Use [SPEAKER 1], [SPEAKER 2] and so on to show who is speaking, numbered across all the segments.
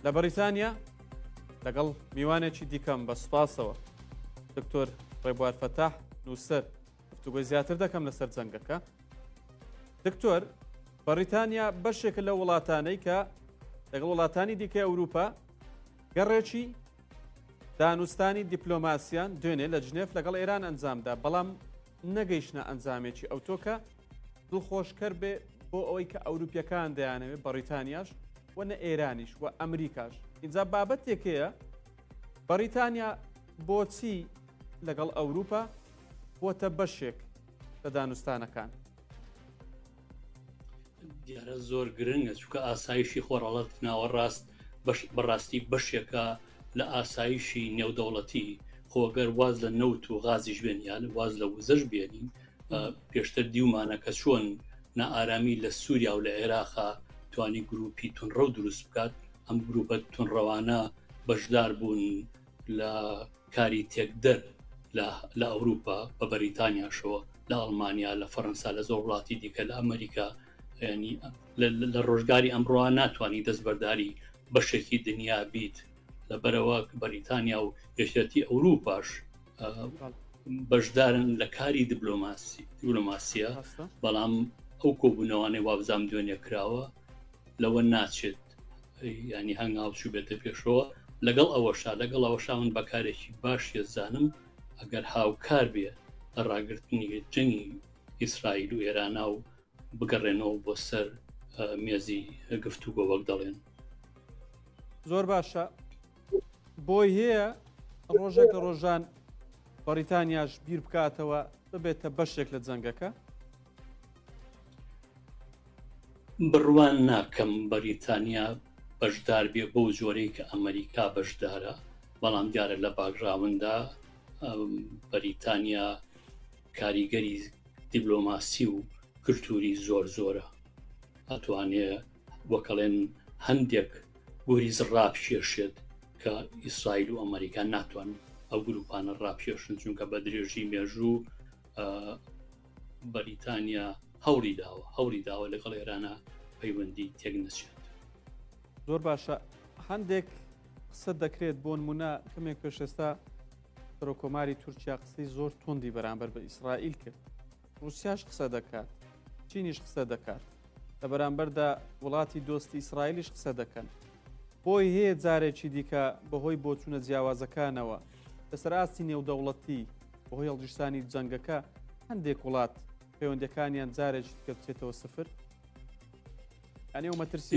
[SPEAKER 1] لە بەریتانیا لەگەڵ میوانێکی دیکەم بە سوپاسەوە دکتۆر ڕێبوار فەتاح نووسەر گفتوگۆی زیاتر دەکەم لەسەر جەنگەکە. دکتۆر بەڕیتانیا بەشێکە لە وڵاتانەی کە لەگەڵ وڵاتانی دیکەی ئەوروپا گەڕێکی دانوستانی دیپلۆماسیان دوێنێ لە جنێف لەگەڵ ئێران ئەنجامدا بەڵام نەگەیشتە ئەنجامێکی ئەوتۆ کە دڵخۆشکەر بێ بۆ ئەوەی کە ئەوروپیەکان دەیانەوێت بەڕیتانیاش و نە ئێرانیش و ئەمریکاش اینجا بابەتێک هەیە بەڕیتانیا بۆچی لەگەڵ ئەوروپا بووەتە بەشێک لە دانوستانەکان؟
[SPEAKER 2] دیارە زۆر گرنگە چونکە ئاسایشی خۆرهەڵاتی ناوەڕاست بەڕاستی بەشێکە لە ئاسایشی نێودەوڵەتی خۆگەر واز لە نەوت و غازیش بێن یان واز لە وزەش بێنین پێشتر دیومانە کە چۆن نائارامی لە سووریا و لە عێراقا توانی گروپی تونڕەو دروست بکات ئەم گروپە تونڕەوانە بەشدار بوون لە کاری تێکدەر لە ئەوروپا بە بەریتانیاشەوە لە ئەڵمانیا لە فەرەنسا لە زۆر وڵاتی دیکە لە ئەمریکا ینی لە ڕۆژگاری ئەمڕۆ ناتوانانی دەستبەرداری بەشێکی دنیا بیت لەبەرەوە بەریتانیا و یەکێتی ئەوروپاش بەشدارن لە کاری دیبلۆماسی دیبلۆماسیە بەڵام ئەو کۆبوونەوانەی وابزانام دوێنێ کراوە لەوە ناچێت ینی هەنگاو چوو بێتە پێشەوە لەگەڵ ئەوەشا لەگەڵ ئەوەشا من بەکارێکی باش یەزانم ئەگەر هاوکار بێ لە ڕاگرتنی جەنگی ئیسرائیل و ئێرانا و بگەڕێنەوە بۆ سەر مێزی گفتوگۆ وەک دەڵێن.
[SPEAKER 1] زۆر باشە بۆی هەیە ڕۆژێک لە ڕۆژان بەڕیتانیاش بیر بکاتەوە ببێتە بەشێک لە جەنگەکە؟
[SPEAKER 2] بڕوا ناکەم بەریتانیا بەشدار بێ بەو جۆرەی کە ئەمریکا بەشدارە، بەڵام دیارە لە باکگراوندا بەریتانیا کاریگەری دیبلۆماسی و کلتوری زۆر زۆرە ئەتوانێ وەکەڵێن هەندێک گوریز ڕابکێشێت کە ئیسرائیل و ئەمریکا ناتوان ئەو گروپانە ڕابکێشن چونکە بە درێژی مێژوو بەریتانیا هەوڵی داوە هەوڵی داوە لەگەڵ ئێرانە پەیوەندی تێک نەچێت.
[SPEAKER 1] زۆر باشە هەندێک قسە دەکرێت بۆ نمونە کەمێک پێش ئێستا سەرۆکۆماری تورکیا قسەی زۆر توندی بەرامبەر بە ئیسرائیل کرد رووسیاش قسە دەکات چینیش قسە دەکات لە بەرامبەردا وڵاتی دۆستی ئیسرائیلیش قسە دەکەن بۆی هەیە جارێکی دیکە بەهۆی بۆچوونە جیاوازەکانەوە لەسەر ئاستی نێودەوڵەتی بەهۆی هەڵگیرسانی جەنگەکە هەندێک وڵات پەیوەندەکانیان جارێکی دیکە بچێتەوە سفر یانی ئەو مەترسی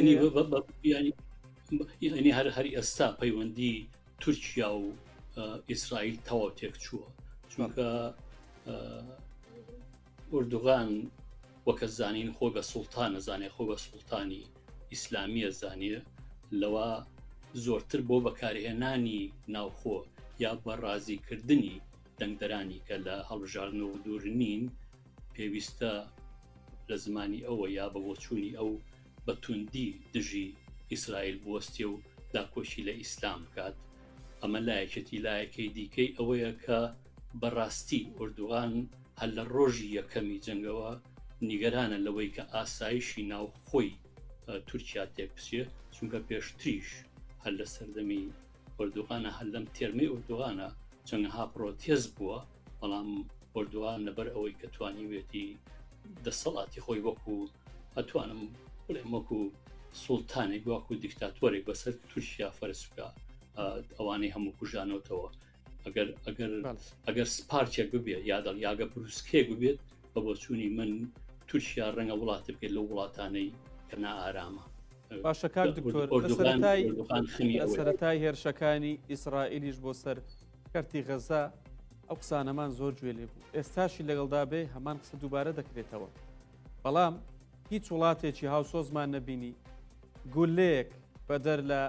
[SPEAKER 2] ینی هەر هەر ئێستا پەیوەندی تورکیا و ئیسرائیل تەواو تێک چووە چونکە ئوردوغان وەکە زانین خۆ بە سوڵتانە زانێ خۆ بە سوڵتانی ئیسلامیە زانێ لەوە زۆرتر بۆ بەکارهێنانی ناوخۆ یا بە ڕازیکردنی دەنگدەرانی کە لە هەڵبژاردنەوە دوور نین پێویستە لە زمانی ئەوە یا بە بۆچوونی ئەو بە توندی دژی ئیسرائیل بوەستێ و داکۆکی لە ئیسلام بکات ئەمە لایەکێتی لایەکەی دیکەی ئەوەیە کە بەڕاستی ئۆردوغان هەر لە ڕۆژی یەکەمی جەنگەوە نیگەرانە لەوەی کە ئاسایشی ناوخۆی تورکیا تێک بچێ چونکە پێشتریش هەر لە سەردەمی ئۆردوغانە هەر لەم تێرمەی ئۆردوغانە چەندەها پرۆتێز بووە بەڵام ئۆردوغان لەبەر ئەوەی کە توانیوێتی دەسەڵاتی خۆی وەکو ئەتوانم بڵێم وەکو سوڵتانێک وەکو دیکتاتۆرێک بەسەر تورکیا فەرز بکە ئەوانەی هەموو کوژانەوەتەوە ئەگەر ئەگەر ئەگەر سپارچێک ببێت یا دەڵ یاگە بروسکێک ببێت بە بۆچوونی من تورکیا ڕەنگە وڵاتە بێت لەو وڵاتانەی کە نائارامە
[SPEAKER 1] باشە کاک دکتۆر سەرەتای هێرشەکانی ئیسرائیلیش بۆ سەر کەرتی غەزە ئەو قسانەمان زۆر گوێ لێ بوو ئێستاشی لەگەڵدا بێ هەمان قسە دووبارە دەکرێتەوە بەڵام هیچ وڵاتێکی هاوسۆزمان نەبینی گولەیەک بەدەر لە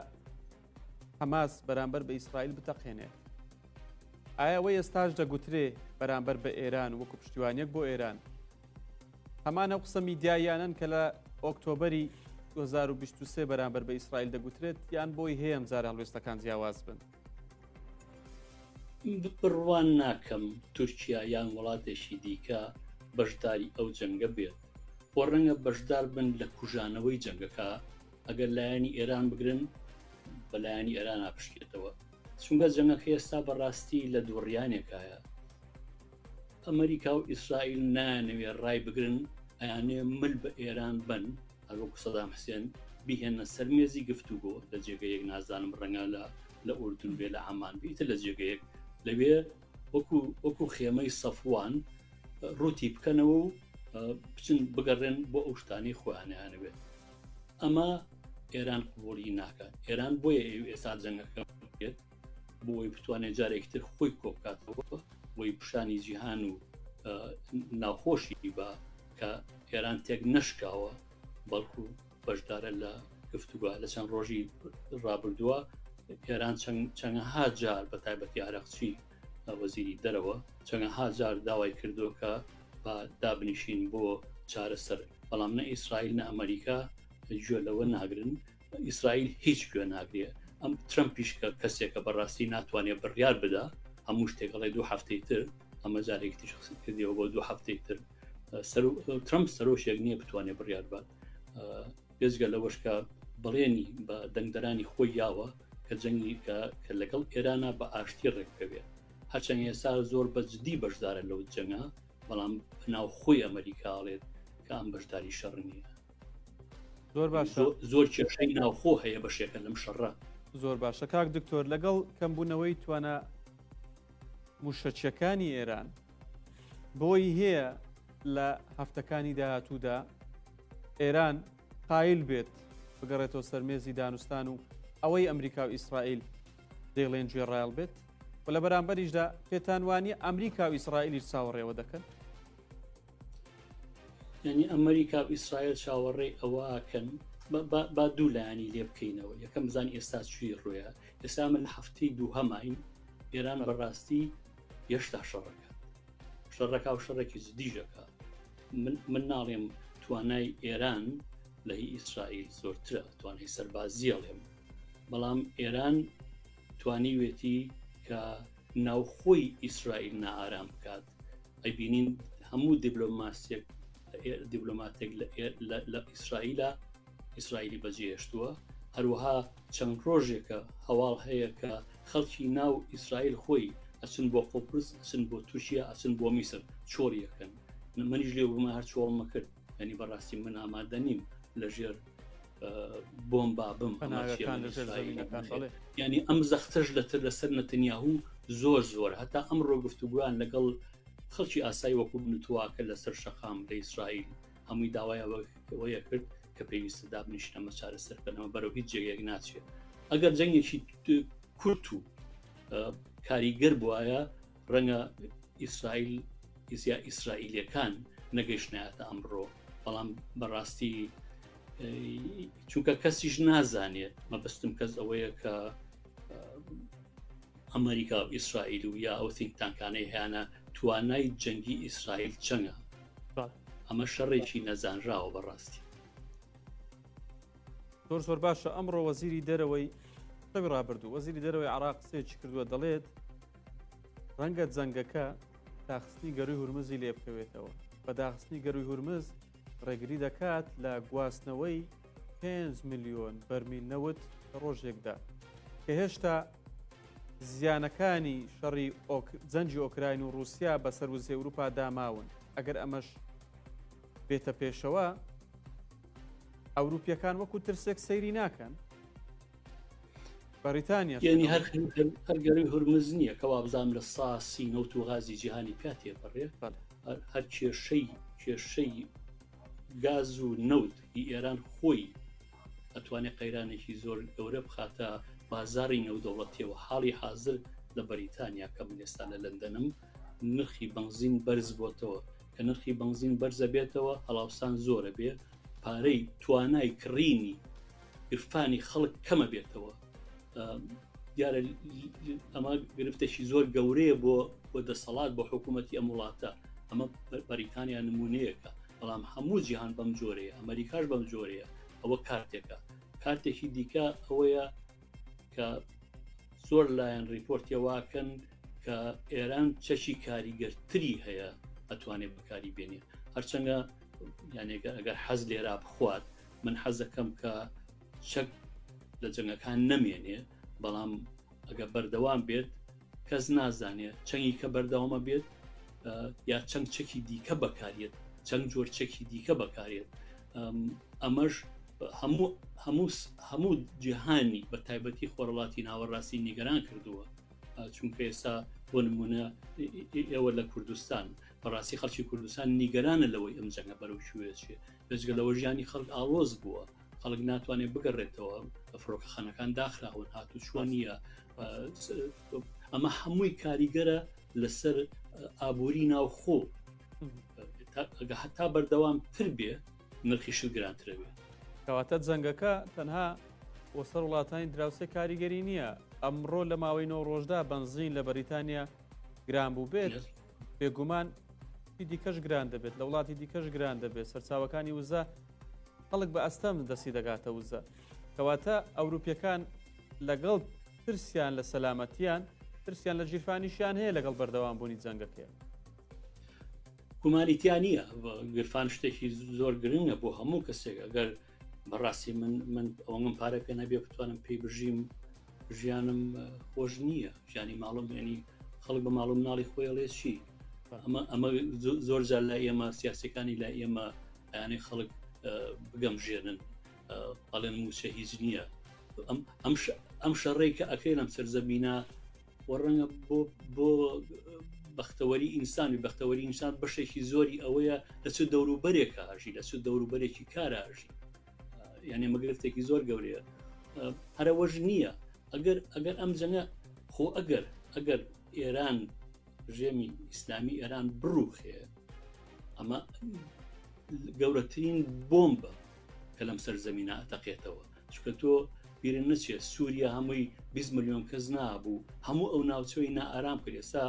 [SPEAKER 1] حەماس بەرامبەر بە ئیسرائیل بتەقێنێت. ئایا ئەوەی ئێستاش دەگوترێ بەرامبەر بە ئێران وەکو پشتیوانیەک بۆ ئێران هەمان ئەو قسە میدیاییانەن کە لە ئۆکتۆبەری 2023 بەرامبەر بە ئیسرائیل دەگوترێت یان بۆی هەیە ئەمجارە هەڵوێستەکان جیاواز بن؟
[SPEAKER 2] بڕوان ناکەم تورکیا یان وڵاتێکی دیکە بەشداری ئەو جەنگە بێت خۆ ڕەنگە بەشدار بن لە کوژانەوەی جەنگەکە ئەگەر لایەنی ئێران بگرن. بەلایەنی ئێران پشکێتەوە چونکە جەنگەکە ئێستا بەڕاستی لە دووڕیانێکایە ئەمریکا و ئیسرائیل نایانەوێ ڕای بگرن ئەیانێ مل بە ئێران بن هەروەکو سەدام حسێن بیهێنە سەر مێزی گفتوگۆ لە جێگەیەک نازانم ڕەنگە لە لە ئوردن بێ لە عەمان بیتە لە جێگەیەک لەوێ وەکو وەکو خێمەی سەفوان ڕووتی بکەنەوە و بچن بگەڕێن بۆ ئەو شتانەی خۆیانیانەوێت ئەمە ئێران قبوڵی ناکات ئێران بۆیە ئێستا جەنگەکە بێت بۆی بتوانێت جارێکی تر خۆی کۆبکاتەوە بۆی پیشانی جیهان و ناوخۆشی بە کە ئێران تێک نەشکاوە بەڵکو بەشدارە لە گفتوگۆ لە چەند ڕۆژی ڕابردووە ئێران چەندەها جار بە تایبەتی عراقچی وەزیری دەرەوە چەندەها جار داوای کردو کە با دابنیشین بۆ چارەسەر بەڵام نە ئیسرائیل نە ئەمریکا گوێ لەوە ناگرن ئیسرائیل هیچ گوێ ناگرێ ئەم ترەمپیش کە کەسێکە بەڕاستی ناتوانێت بڕیار بدا هەموو شتێک ئەڵێ دوو هەفتەی تر ئەمە جارێکی تریش قسە کردیەوە بۆ دوو هەفتەی تر ترەمپ سەرۆشێک نییە بتوانێت بڕیار بات بێجگە لەوەش کە بەڵێنی بە دەنگدەرانی خۆی یاوە کە جەنگی کە لەگەڵ ئێرانە بە ئاشتی ڕێککەوێت هەرچەند ئێستا زۆر بە جدی بەشدارە لەو جەنگە بەڵام ناوخۆی ئەمریکاڵێت کە ئەم بەشداری شەڕ نییە
[SPEAKER 1] زۆر باشە
[SPEAKER 2] زۆر کێشەی ناوخۆ هەیە بەشێکە لەم شەڕە.
[SPEAKER 1] زۆر باشە کاک دکتۆر لەگەڵ کەمبوونەوەی توانا موشەکیەکانی ئێران بۆی هەیە لە هەفتەکانی داهاتوودا ئێران قایل بێت بگەڕێتەوە سەر مێزی دانوستان و ئەوەی ئەمریکا و ئیسرائیل دەیڵێن گوێڕایەڵ بێت و لە بەرامبەریشدا پێتان وانیە ئەمریکا و ئیسرائیلیش چاوەڕێوە دەکەن؟
[SPEAKER 2] یعنی ئەمریکا و ئیسرائیل چاوەڕێی ئەوەکەن با دوو لایەنی لێ بکەینەوە یەکەم بزان ئێستا چی ڕوویە ئێستا من هەفتەی دووهەماین ئێران بەڕاستی هێشتا شەڕەکە شەڕەکە و شەڕێکی جدیژەکە من من ناڵێم توانای ئێران لە هی ئیسرائیل زۆرترە توانای سەربازیەڵێم بەڵام ئێران توانیوێتی کە ناوخۆی ئیسرائیل نائارام بکات ئەیبینین هەموو دیبلۆماسیەک دیبلۆماتێک لە ئیسرائیلە ئیسرائیلی بەجێهێشتووە هەروەها چەند ڕۆژێکە هەواڵ هەیە کە خەڵکی ناو ئیسرائیل خۆی ئەچن بۆ قوپرس ئەچن بۆ تورکیا ئەچن بۆ میسر چۆڵیەکەن منیش لێ بوومە هەر چۆڵمە کرد ینی بەڕاستی من ئامادە نیم لەژێر بۆمبا بم ینی ئەم زەختەش لەتر لەسەر نەتەنیاهو زۆر زۆر هەتا ئەمڕۆ گفتوگویان لەگەڵ خەڵکی ئاسایی وەکو بنتواکە لەسەر شەقام لە ئیسرائیل هەمووی داوای ئەوەیە کرد کە پێویستە دابنیشن ئەمە چارەسەر بکەنەوە بەرەو هیچ جێگەیەک ناچێت ئەگەر جەنگێکی کورت و کاریگەر بواە ڕەنگە ئیسرائیل ئیسیا ئیسرائیلەکان نەگەیشتایەتە ئەمڕۆ بەڵام بەڕاستی چونکە کەسیش نازانێت مەبەستم کەس ئەوەیە کە ئەمریکا و ئیسرائیل و یا ئەو think tank انەی هەیانە توانای جەنگی ئیسرائیل چەنگە ئەمە شەڕێکی نەزانراوە بەڕاستی.
[SPEAKER 1] زۆر زۆر باشە ئەمڕۆ وەزیری دەرەوەی شەوی ڕابردوو وەزیری دەرەوەی عراق قسەیەکی کردووە دەڵێت ڕەنگە جەنگەکە داخستنی گەروی هورمزی لێ بکەوێتەوە بە داخستنی گەروی هورمز ڕێگری دەکات لە گواستنەوەی 5 میلیۆن بەرمیل نەوت لە ڕۆژێکدا کە هێشتا زیانەکانی شەڕی جەنگی ئۆکراین و ڕووسیا بەسەر وزەی ئەوروپادا ماون، ئەگەر ئەمەش بێتە پێشەوە ئەوروپیەکان وەکو ترسێک سەیری ناکەن بەریتانیا
[SPEAKER 2] یعنی هەر هەر گەروی هورمز نییە کە وابزانام لە ساسی نەوت و غازی جیهانی پیا تێپەڕێ هەر کێشەی کێشەی گاز و نەوت ی ئێران خۆی ئەتوانێت قەیرانێکی زۆر گەورە بخاتە بازاڕی نێودەوڵەتیەوە حاڵی حازر لە بەریتانیا کە من ئێستا لە لەندەنم نرخی بەنزین بەرز بۆتەوە کە نرخی بەنزین بەرزە بێتەوە هەڵاوسان زۆرە بێ پارەی توانای کڕینی گرفانی خەڵک کەمە بێتەوە دیارە ئەمە گرفتێکی زۆر گەورەیە بۆ بۆ دەسەڵات بۆ حکوومەتتی ئەم وڵاتە ئەمە بەریتانیا نمونەیەکە بەڵام هەموو جیهان بەم جۆرەیە ئەمریکاش بەم جۆرەیە ئەوە کارتێکە کارتێکی دیکە ئەوەیە کە زۆر لایەن ریپۆرتیەواکەن کە ئێران چەکی کاریگەرتری هەیە ئەتوانێت بەکاری بێنێ هەرچەنگە یانێکە ئەگەر حەز لێرا بخوات من حەزەکەم کە چەک لە جەنگەکان نەمێنێ بەڵام ئەگە بەردەوام بێت کەس نازانێت چەنگی کە بەردەوامە بێت یا چەند چەکی دیکە بەکارێت چەند جۆر چەکی دیکە بەکارێت ئەمەش هەموو هەموو هەموو جیهانی بە تایبەتی خۆرڵاتی ناوەڕاستی نیگەران کردووە چونکە ئێستا بۆ نمونە ئێوە لە کوردستان بەڕاستی خەڵکی کوردستان نیگەرانە لەوەی ئەم جەنگە بەرەو کوێ چێ بێجگە لەوە ژیانی خەڵک ئاڵۆز بووە خەڵک ناتوانێت بگەڕێتەوە فڕۆکەخانەکان داخراون هاتو چوە نییە ئەمە هەمووی کاریگەرە لەسەر ئابووری ناوخۆ هەتا بەردەوام تر بێ نرخی شت گرانترە بێ.
[SPEAKER 1] کەواتە جەنگەکە تەنها بۆ سەر وڵاتانی دراوسێ کاریگەری نییە، ئەمڕۆ لە ماوەی نۆ ڕۆژدا بەنزین لە بەریتانیا گران بوو بێت، بێگومان دیکەش گران دەبێت، لە وڵاتی دیکەش گران دەبێت، سەرچاوەکانی وزە خەڵک بە ئەستەم دەستی دەگاتە وزە. کەواتە ئەوروپیەکان لەگەڵ ترسیان لە سەلامەتیان، ترسیان لە گیرفانیشیان هەیە لەگەڵ بەردەوامبوونی جەنگەکەیە.
[SPEAKER 2] گومانی تیا نییە گرفان شتێکی زۆر گرنگە بۆ هەموو کەسێک ئەگەر بەڕاستی من من ئەوەنگم پارە پێ نەبێ بتوانم پێی بژیم ژیانم خۆش نییە ژیانی ماڵم ینی خەڵک بە ماڵ و مناڵی خۆی ئەڵێ چی ئەمە ئەمە زۆر جار لای ئێمە سیاسەکانی لای ئێمە ئەیانێ خەڵک بگەمژێنن ئەڵێن موچە هیچ نییە ئەم شەڕێک کە ئەکرێ لەم سەرزەمینە و ڕەنگە بۆ بۆ بەختەوەری ئینسانی بەختەوەری ئینسان بەشێکی زۆری ئەوەیە لە چ دەوروبەرێک ئاژی لە چ دەوروبەرێکی کار ئاژی یعنی مەگرفتێکی زۆر گەورەیە هەرەوەش نییە ئەگەر ئەگەر ئەم جەنگە خۆ ئەگەر ئەگەر ئێران ژێمی ئیسلامی ئێران بڕوخێ ئەمە گەورەترین بۆمبە کە لەم سەر زەمینە ئەتەقێتەوە چونکە تۆ بیرت نەچێت سووریا هەمووی 20 ملیۆن کەس نابوو هەموو ئەو ناوچەی نائارام کرد ئێستا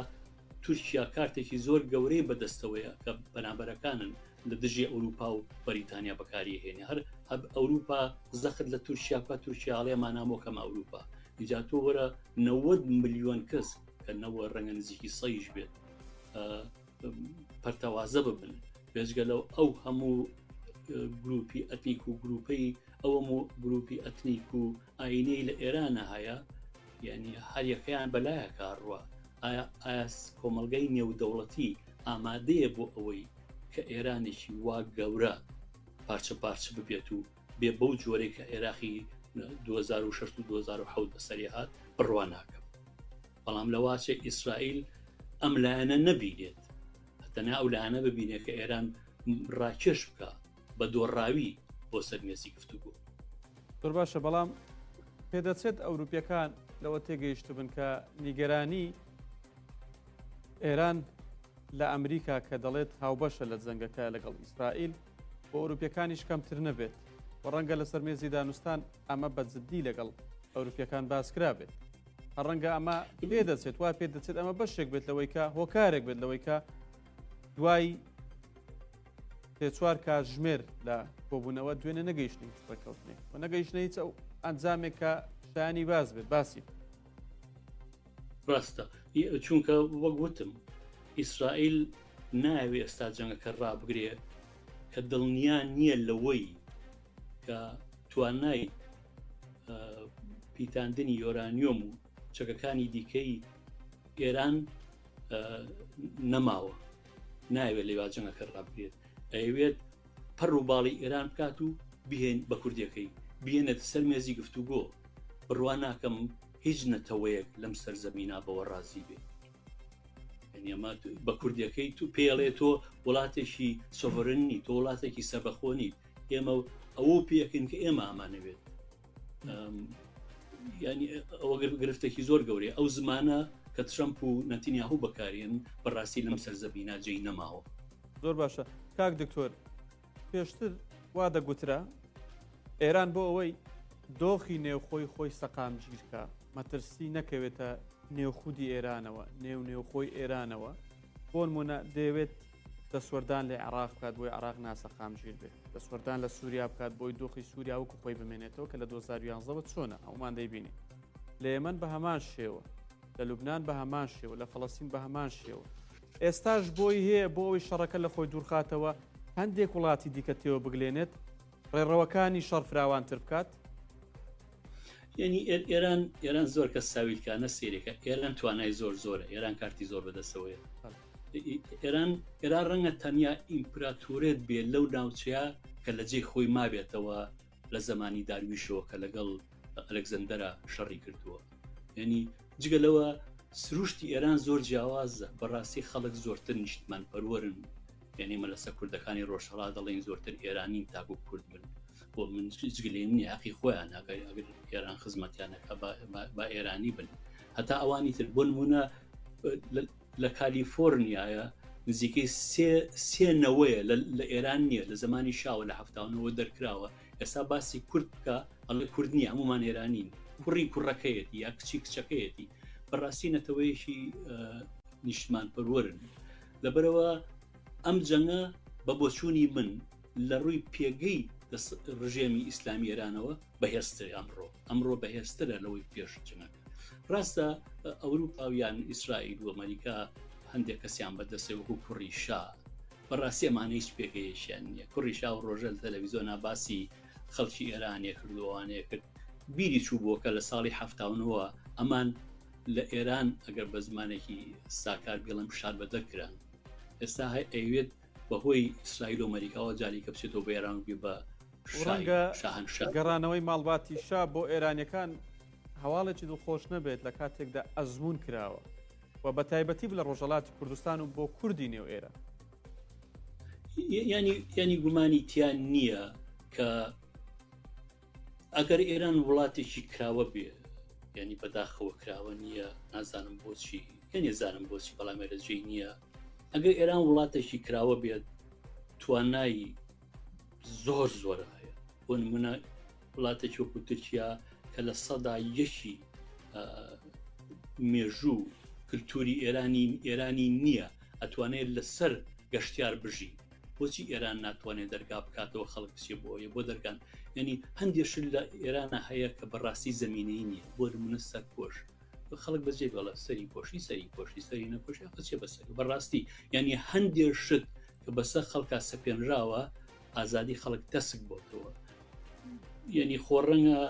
[SPEAKER 2] تورکیا کارتێکی زۆر گەورەی بەدەستەوەیە کە پەنابەرەکانن لە دژی ئەوروپا و بەریتانیا بەکاری هێنێ هەر ئەوروپا زەخت لە تورکیا بکە تورکیا ئەڵێ مانامۆکەم ئەوروپا اینجا تۆ وەرە 90 ملیۆن کەس کە نەوە ڕەنگە نزیکی سەیش بێت پەرتەوازە ببن بێجگە لەو ئەو هەموو گروپی ئەتنیک و گروپەی ئەوەم و گروپی ئەتنیک و ئاینەی لە ئێرانە هەیە یعنی هەریەکەیان بەلایەکە ڕوە ئایا ئایا کۆمەلگای نێودەوڵەتی ئامادەیە بۆ ئەوەی کە ئێرانێکی وا گەورە پارچە پارچە ببێت و بێ بەو جۆرەی کە عێراقی 2006 و 2007 بەسەری هات بڕوا ناکەم بەڵام لەواچێ ئیسرائیل ئەم لایەنە نەبینێت تەنیا ئەو لایەنە ببینێت کە ئێران ڕاکێش بکە بە دۆڕاوی بۆ سەر مێزی گفتوگۆ.
[SPEAKER 1] زۆر باشە بەڵام پێدەچێت ئەوروپیەکان لەوە تێگەیشتبن کە نیگەرانی ئێران لە ئەمریکا کە دەڵێت هاوبەشە لە جەنگەکە لەگەڵ ئیسرائیل بۆ ئەوروپیەکانیش کەمتر نەبێت و ڕەنگە لەسەر مێزی دانوستان ئەمە بە جددی لەگەڵ ئەوروپیەکان باسکرابێت. ڕەنگە ئەمە پێ دەچێت وا پێ دەچێت ئەمە بەشێک بێت لەوەی کە هۆکارێک بێت لەوەی کە دوای سێ چوار کاتژمێر لە کۆبوونەوە دوێنێ نەگەیشتنی هیچ ڕێککەوتنێک و نەگەیشتنە هیچ ئەو ئەنجامێک کە شایانی باس بێت باسی
[SPEAKER 2] ڕاستە چونکە وەک وتم ئیسرائیل ناوێ ئێستا جەنگەکە ڕابگرێ کە دڵنیا نییە لەوەی کە توانای پیتاندنی یۆرانیۆم و چەکەکانی دیکەی ئێران نەماوە ناوێت لەوا جەنگەکە ڕابگرێت ئەیەوێت پەڕ و باڵی ئێران بکات و بهێن بە کوردیەکەی بێنێت سەر مێزی گفتوگۆ بڕوا ناکەم هیچ نەتەوەیەک لەم سەرزەمینا بەوە ڕازی بێت بە کوردیەکەی تو پێڵێ تۆ وڵاتێکی sovereign نی تۆ وڵاتێکی سەربەخۆنی ئێمە ئەوە پێەکەین کە ئێمە ئامانەوێت ینی ئەوە گرفتێکی زۆر گەورەیە ئەو زمانە کە ترەمپ و نەتینیاهو بەکارێن بەڕاستی لەم سەرزەمینە جێی نەماوە.
[SPEAKER 1] زۆر باشە کاک دکتۆر پێشتر وا دەگوترا ئێران بۆ ئەوەی دۆخی نێوخۆی خۆی سەقامگیرکە مەترسی نەکەوێتە نێوخودی ئێرانەوە نێو نێوخۆی ئێرانەوە بۆنمونە دەیەوێت دەستوەردان لە عێراق بکات بۆی عێراق ناسەقامگیر بێت، دەستوەردان لە سووریا بکات بۆی دۆخی سووریا وەکو خۆی بمێنێتەوە کە لە 2011 وە چۆنە ئەومان دەیبینین. لە یەمەن بە هەمان شێوە، لە لوبنان بە هەمان شێوە، لە فەڵەستین بە هەمان شێوە. ئێستاش بۆی هەیە بۆ ئەوەی شەڕەکە لە خۆی دوورخاتەوە هەندێک وڵاتی دیکە تێوە بگلێنێت، ڕێڕەوەکانی شەڕ فراوانتر بکات.
[SPEAKER 2] یعنی ئێران ئێران زۆر کە ساویلکانە سێرەکە ئێران توانای زۆر زۆرە ئێران کارتی زۆر بەدەستەوەیە ئێران ئێران ڕەنگە تەنیا ئیمپراتورێت بێ لەو ناوچەیە کە لە جێی خۆی مابێتەوە لە زمانی دارویشەوە کە لەگەڵ ئەلکزندەرە شەڕی کردووە یعنی جگە لەوە سروشتی ئێران زۆر جیاوازە بەڕاستی خەڵک زۆرتر نیشتمان پەروەرن یعنی مە لەسە کوردەکانی ڕۆژهەڵات دەڵێن زۆرتر ئێرانین تاکو کورد بن بۆ من جگلێم نیە حەقی خۆیان ئەگەر ئەگەر ئێران خزمەتیانەکە با ئێرانی بن هەتا ئەوانی تر بۆ نمونە لە کالیفۆرنیایە نزیکەی سێ نەوەیە لە ئێران نییە لە زمانی شاوە لە هەفتاونەوە دەرکراوە ئێستا باسی کورد بکە ئەڵێ کورد نییە هەمومان ئێرانین کوڕی کوڕەکەیەتی یا کچی کچەکەیەتی بەڕاستی نەتەوەیەکی نیشتمان پەروەرن لەبەرەوە ئەم جەنگە بە بۆچوونی من لە ڕووی پێگەی ڕژێمی ئیسلامی ئێرانەوە بەهێزتر ئەمڕۆ ئەمڕۆ بەهێزترە لەوەی پێش جەنگەکە ڕاستە ئەوروپا و یان ئیسرائیل و ئەمریکا هەندێک کەسیان بەدەستێ وەکو کوڕی شا بەڕاستی ئەمانە هیچ پێگەیەکیان نییە کوڕی شا و ڕۆژە لە تەلەڤیزیۆنا باسی خەڵکی ئێرانێ کردووانەیە کرد بیری چوو بووە کە لە ساڵی هەفتاونەوە ئەمان لە ئێران ئەگەر بە زمانێکی ساکار بڵم شار بەدەر کران ئێستا هەی ئەیوێت بەهۆی ئیسرائیل و ئەمریکاوە جاریکە بچێتەوە بە ئێران و بێ بە
[SPEAKER 1] ڕەنگە گەڕانەوەی ماڵباتی شا بۆ ئێرانیەکان هەواڵێکی دڵخۆش نەبێت لە کاتێکدا ئەزمون کراوە و بە تایبەتی لە ڕۆژەڵاتی کوردستان و بۆ کوردی نێو ئێرە.
[SPEAKER 2] ینی ینی گومانی تیان نییە کە ئەگەر ئێران وڵاتێکی کراوە بێ ینی بەداخەوە کراوە نییە نازانم بۆچی یعنی زانم بۆچی بەڵام ئێرە جێی نییە ئەگەر ئێران وڵاتێکی کراوە بێت توانایی زۆر زۆر هەیە بۆ نمونە وڵاتێکی وەکو تورکیا کە لە سەدا یەکی مێژوو کللتوری ئێرانی ئێرانی نییە ئەتوانێت لەسەر گەشتیار بژی بۆچی ئێران ناتوانێت دەرگا بکاتەوە خەڵک بچێ بۆیە بۆ دەرگان ینی هەندێک شت لە ئێرانە هەیە کە بەڕاستی زمینەی نییە بۆ نمونە سەرپۆش خەڵک بەجێ بەڵە سەری پۆشی سەری پۆشی سەری نەپۆشی قچێ بەسەر بەڕاستی یعنی هەندێک شت کە بەسەر خەڵکا سەپێنراوە ئازادی خەڵک تەسک بۆتەوە یعنی خۆڕەنگە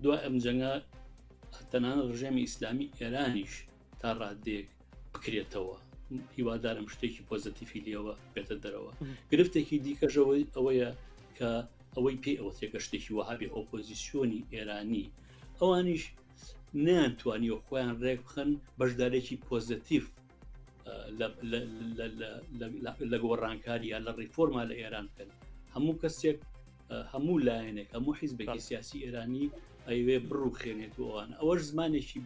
[SPEAKER 2] دوای ئەم جەنگە تەنانەت ڕژێمی ئیسلامی ئێرانیش تا ڕادێک بکرێتەوە هیوادارم شتێکی پۆزەتیفی لێوە بێتە دەرەوە گرفتێکی دیکەشەوەی ئەوەیە کە ئەوەی پێی ئەوەتێکە شتێکی وەهابێ ئۆپۆزیسیۆنی ئێرانی ئەوانیش نیانتوانیوە خۆیان ڕێک بخەن بەشدارێکی پۆزەتیف لە گۆڕانکاری یا لە ڕیفۆرما لە ئێران بکەن هەموو کەسێک هەموو لایەنێک هەموو حیزبێکی سیاسی ئێرانی ئەیوێ بڕوخێنێت و ئەوان ئەوەش زمانێکی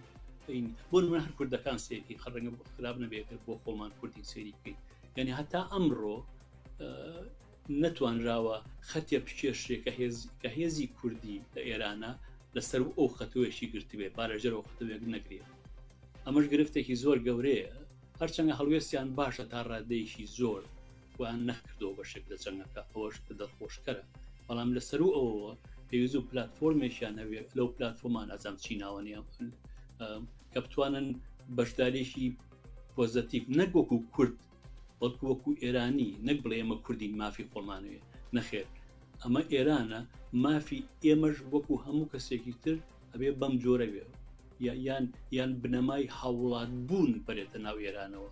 [SPEAKER 2] بۆ من هەر کوردەکان سێتی خڕنگە خراپ نەبێت بۆ خۆمان کوردی سێری بکەین یعنی هەتا ئەمڕۆ نەتوانراوە خەتێ بکێشرێ کە هێز کە هێزی کوردی لە ئێرانە لەسەر ئەو خەتوەیەکی گرتبێ با لەژێر ئەو خەتوەیەک نەگرێ ئەمەش گرفتێکی زۆر گەورەیە هەرچەندە هەڵوێستیان باشە تا ڕادەیەکی زۆر وان نەکردەوە بەشێک لە جەنگەکە ئەوەش دڵخۆشکەرە بەڵام لە سەرو ئەوەوە پێویست و پلتفۆرمێکیان هەبێت لەو پلتفۆمان ئازام چی ناوەنیە کە بتوانن بەشداریی پۆزەتیڤ نەک وەکو کورد بەڵکو وەکو ئێرانی نەک بڵێ ئێمە کوردین مافی خۆمانەوێ نەخێر ئەمە ئێرانە مافی ئێمەش وەکو هەموو کەسێکی تر ئەبێ بەم جۆرە بێ یان یان بنەمای هاوڵات بوون بەرێتە ناو ئێرانەوە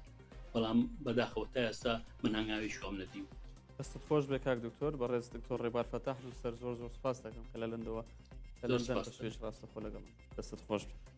[SPEAKER 2] بەڵام بەداخەوە تا ئێستا من هەنگاوی شۆم نەدیوە.
[SPEAKER 1] دەستت خۆش بێ کاک دکتۆر بەڕێز دکتۆر ڕێبار فەتاح نووسەر زۆر زۆر سپاس دەکەم کە لە لەندەوە لە لەندەن بە شوێش ڕاستەخۆ لەگەڵم دەستت خۆش بێت.